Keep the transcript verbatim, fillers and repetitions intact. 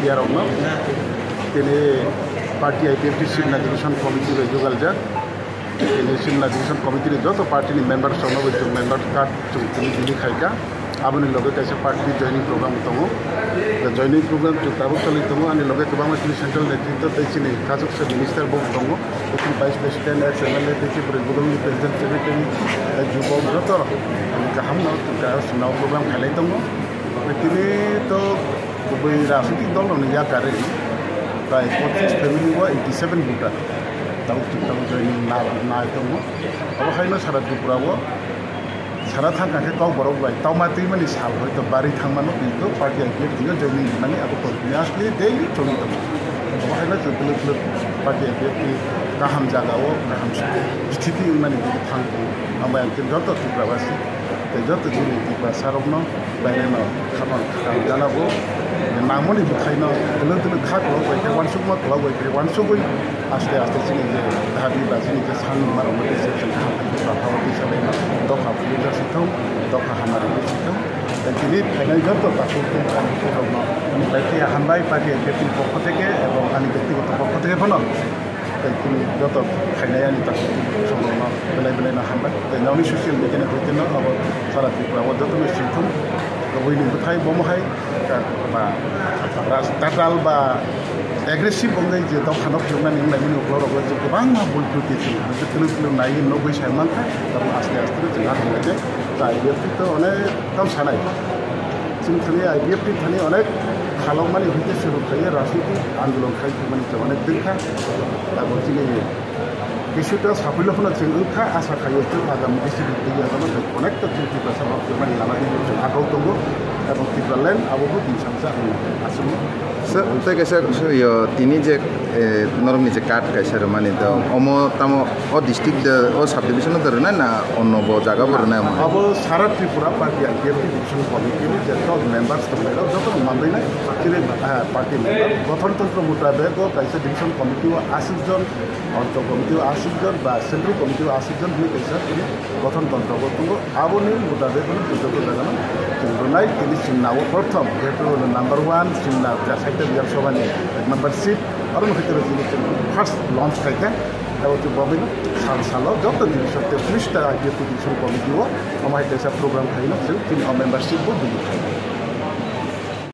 Yarokno tini party I P F T Simna Division Committee bai jugaljak. Tini Simna Division Committee ni joto party ni members rokno bai chwng member card chwng tini tini khaika. Aboni loge kaisa party joining program tongo. The joining program chwng tabuk choli tongo. Ani loge kwbangma chini central netritwa tei chini kachuk se minister bo tongo. Tei vice president, ex M L A, tei chini budolni president, secretary, tei jubok joto kaham no chwng program khailai tongo. Tini to kubui rajnitik dol rokni yakari prai pochis family o eighty seven voter. Tabuk chwng tabuk joining na, na tongo. Abo haino sara Tripura o sara thangkha khe Kokborok bai tongma twimani sal hoito bari thangmano, kintu party I P F T o joining rimani abo continuously daily choli tongo. Abo haino chwng twlwk twlwk party I P F T kaham jaga o kaham sthiti wngmani thang tongo. Ang bai ang joto Tripura basi tei joto chini Tiprasa rokno baireno khapang khakang jana bo nangmani bwkhaino twlwk twlwk kha kwlwk bai khe uansukma kwlwk bai khe uansugwi aste aste chini je dabi ba chini je san nungma rokno tei se chwng kaham khe bwkha o tisa bai dopha phunukjak si thung, dopha hamari si thung. Tei tini phainai joto takhuk tei rokno ani bai khe hambai party executive pokho theke ebong ani byaktigoto pokho theke phano tei tini joto phainai ani takhuk tei rokno belai belai no hambai. Tei nokni social media ni hoiteno abo sara Tripura o jotono si thung. Kubui ni bwthai bomo hai ba ras-, tatal ba aggressive wngwi je dophano phiyoknani wnglaimani uklorok je kwbangma bul twtwi chwng twlwk twlwk naiwi nugwi sai mankha, tabuk aste aste chwng akhai khe chai biyapti to onek tam sanai. Chwng thani I P F T thani onek khalokmani hwnkhe swrwk khaiwi rajnitik andolon khai thangmani chwng onek tongkha. Tabuk chini Kisuta saphila phano chwng wngkha, asa khaio chwng agami bisi bwtwi agama bai connect to chwng Tiprasa rok chwng mani lama di chwng hakau tongo, ebong Tipraland abo bo tini samsa ang aswk. Sir, tei kaisa, sir, yo, tini je, eh, norokni je card kaisa rwmani do, omo tamo o district de, o subdivision de rwnai na onno bo jaga bo rwnai omo? Abo sara Tripura party I P F T division committee ni je top members tongnai rok joto no manwi nai, chini, eh, party member gothon tantro mutabek o kaisa division committee o aswk jon, Ortho committee o aswk jon ba central committee o aswk jon hinwi kaisa tini gothon tantro bo tongo. Aboni mutabek no tini joto jagano chwng rwnai. Tini Simna o prothom, jehetu number one Simna Jasaita Bidhan Sabha ni membership, aro no khaitero tini chwng first launch khaikha. Abo chwng bo bini sal salo joto division te police ta I P F T division committee o omo hai kaisa program khaino chwng tini o membership bo bini khaikha.